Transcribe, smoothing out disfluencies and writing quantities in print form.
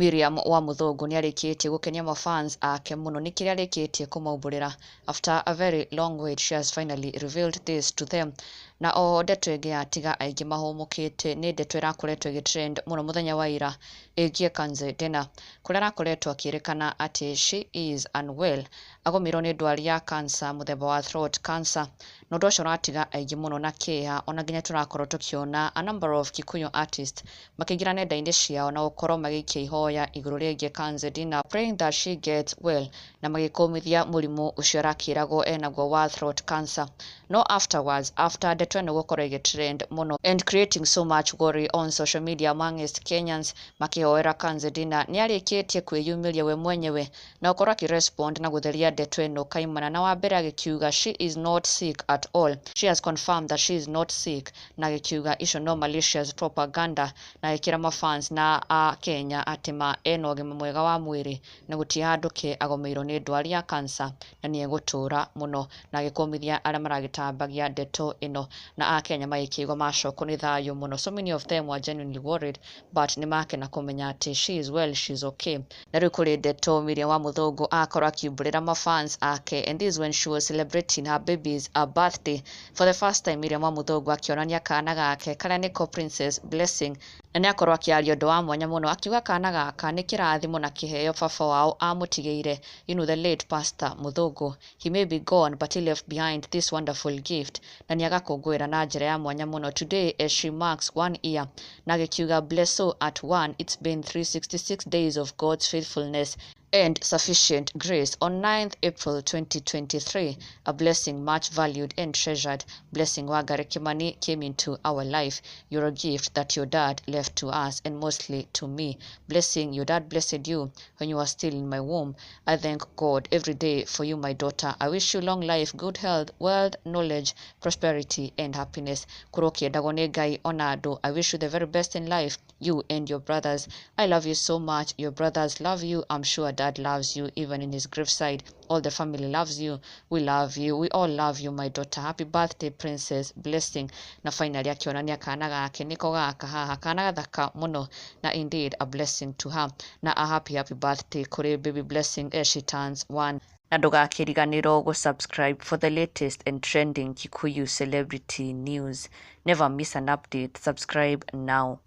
Miriam wa Mũthũngũ nĩarĩkĩtie gũkenia mafans ake mũno nĩ kĩrĩa arĩkĩtie kũmaumbũrĩra. After a very long wait, she has finally revealed this to them. Na oho ndeto ĩngĩ yatiga aingĩ mahũmũkĩte nĩ ndeto ĩrakoretwo ĩgĩtrend mũno mũthenya wa ira ĩgiĩ Kanze Dena, kũrĩa arakoretwo akĩrĩkana atĩ she is unwell, agũmĩirwo nĩ ndwari ya cancer mũthemba wa throat cancer, na ũndũ ũcio ũratiga aingĩ mũno na kĩeha. Ona nginya tũrakorwo tũkĩona a number of Kikuyu artists makĩingĩra nenda-inĩ ciao na gũkorwo magĩikia ihoya igũrũ rĩgiĩ Kanze Dina, praying that she gets well, na magĩkũmithia mũrimũ ũcio arakĩragwo enaguo wa throat cancer. No afterwards, after ndeto ĩno gũkorwo ĩgĩtrend mũno and creating so much worry on social media amongst Kenyans makĩhoera Kanze Dina, nĩ arĩkĩtie kwĩyumĩria we mwenyewe na gũkorwo akĩrespond na gũtheria ndeto ĩno kaimana. Na wa mbere agĩkiuga she is not sick at all. She has confirmed that she is not sick, na agĩkiuga icio no malicious propaganda, na agĩkĩra mafans na a Kenya atĩ ma ena ũgima mwega wa mwĩrĩ na gũtirĩ handũ ke agomeirwo nĩ ndwari ya cancer na nĩ egũtũra mũno, na agĩkũmithia arĩa maragĩtambagia ndeto ĩno, na akenya magĩkĩigua macokwo nĩ thayũ mũno. So many of them were genuinely worried, but nĩ makena kũmenya atĩ she is well, she is okay. Na rĩu kũrĩ ndeto Miriam wa Mũthũngũ akorwo akiumbũrĩra mafans ake, and this is when she was celebrating her baby's birthday for the first time. Miriam wa Mũthũngũ akĩonania kana gake karĩa nĩko Princess Blessing, na nĩ akorwo akĩaria ũndũ wa mwanya mũno akiuga kana gaka nĩ kĩrathimo na kĩheo baba wao amũtigĩire, the late Pastor Mũthũngũ. He may be gone, but he left behind this wonderful gift, na nĩ agakũngũĩra na njĩra ya mwanya mũno today as she marks 1 year, na agĩkiuga, "Blesso at 1, it's been 366 days of God's faithfulness and sufficient grace. On 9th April 2023, a blessing much valued and treasured, Blessing Wangari Kimani, came into our life. You're a gift that your dad left to us and mostly to me. Blessing, your dad blessed you when you were still in my womb. I thank God every day for you, my daughter. I wish you long life, good health, wealth, knowledge, prosperity and happiness. Kũrwo ũkĩendagwo nĩ Ngai ona andũ. I wish you the very best in life, you and your brothers. I love you so much. Your brothers love you. I'm sure Dad loves you even in his graveside. All the family loves you. We love you. We all love you, my daughter. Happy birthday, Princess Blessing." Na finally akĩonania kana gake nĩko gaka haha, kana gathaka mũno, na indeed a blessing to her, na a happy, happy birthday kũrĩ baby Blessing as she turns 1. Na ndũgakĩriganĩrwo gũ-subscribe for the latest and trending Kikuyu celebrity news. Never miss an update. Subscribe now.